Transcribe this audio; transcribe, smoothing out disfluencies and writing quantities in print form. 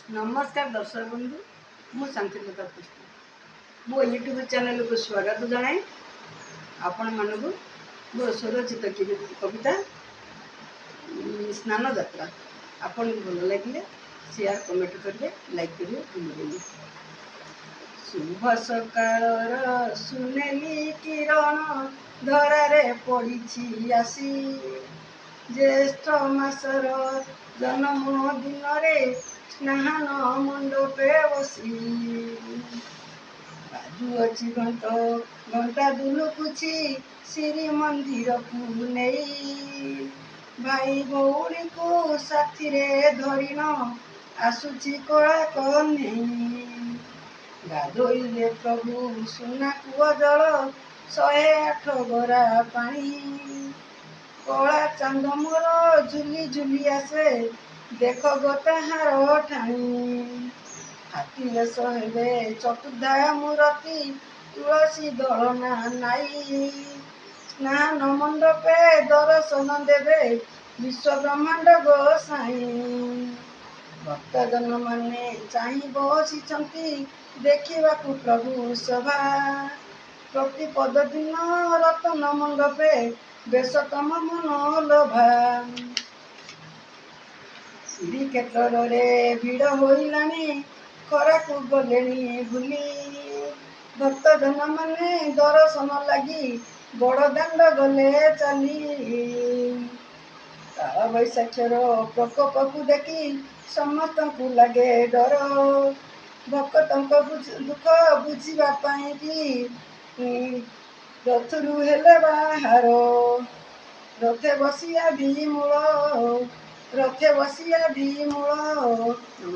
ନମସ୍କାର ଦର୍ଶକ ବନ୍ଧୁ, ମୁଁ ଶାନ୍ତିଲତା ପୃଷ୍ଟି ମୋ ୟୁଟ୍ୟୁବ୍ ଚ୍ୟାନେଲକୁ ସ୍ୱାଗତ ଜଣାଇ ଆପଣମାନଙ୍କୁ ମୋର ସ୍ୱରଚିତ କବିତା ସ୍ନାନ ଯାତ୍ରା ଆପଣଙ୍କୁ ଭଲ ଲାଗିଲେ ସେୟାର, କମେଣ୍ଟ କରିବେ, ଲାଇକ୍ କରିବେ, ଭୁଲିବେନି। ଶୁଭ ସକାଳର ସୁନେଲି କିରଣ ଧରାରେ ପଡ଼ିଛି ଆସି, ଜ୍ୟେଷ୍ଠ ମାସର ଜନ୍ମ ଦିନରେ ସ୍ନାନ ମଣ୍ଡପେ ବସି। ବାଜୁଅଛି ଘଣ୍ଟ, ଘଣ୍ଟା ଦୁଲୁକୁଛି ଶ୍ରୀ ମନ୍ଦିରକୁ ନେଇ, ଭାଇ ଭଉଣୀକୁ ସାଥିରେ ଧରିଣ ଆସୁଛି କଳା କହ୍ନେଇ। ଗାଧୋଇଲେ ପ୍ରଭୁ ସୁନା କୂଅ ଜଳ 108 ଗରା ପାଣି, କଳା ଚାନ୍ଦ ମୋର ଝୁଲି ଝୁଲି ଆସେ ଦେଖ ଗୋ ତାହାର ଠାଣି। ହାତୀ ବେଶ ହେବେ ଚତୁର୍ଦ୍ଧା ମୂରତି ତୁଳସୀ ଦଳନା ନାଇ, ସ୍ନାନ ମଣ୍ଡପେ ଦର୍ଶନ ଦେବେ ବିଶ୍ୱ ବ୍ରହ୍ମାଣ୍ଡ ଗୋସାଇଁ। ଭକ୍ତଜନ ମାନେ ଚାହିଁ ବସିଛନ୍ତି ଦେଖିବାକୁ ପ୍ରଭୁ ଶୋଭା, ପ୍ରତିପଦ ଦିନ ରତନ ମଣ୍ଡପେ ବେଶ ତମ ମନଲୋଭା। ଶ୍ରୀକ୍ଷେତ୍ରରେ ଭିଡ଼ ହୋଇଲାଣି, ଖରାକୁ ଗଲେଣି ଭୁଲି, ଭକ୍ତଜନ ମାନେ ଦର୍ଶନ ଲାଗି ବଡ଼ ଦାଣ୍ଡ ଗଲେ ଚାଲି। କାଳ ବୈଶାଖୀର ପ୍ରକୋପକୁ ଦେଖି ସମସ୍ତଙ୍କୁ ଲାଗେ ଡର, ଭକ୍ତଙ୍କ ଦୁଃଖ ବୁଝିବା ପାଇଁ କି ରଥରୁ ହେଲେ ବାହାର। ରଥେ ବସିଆ ମୂଳ, ରଥେ ବସିଆ ମୂଳ। ନମସ୍କାର।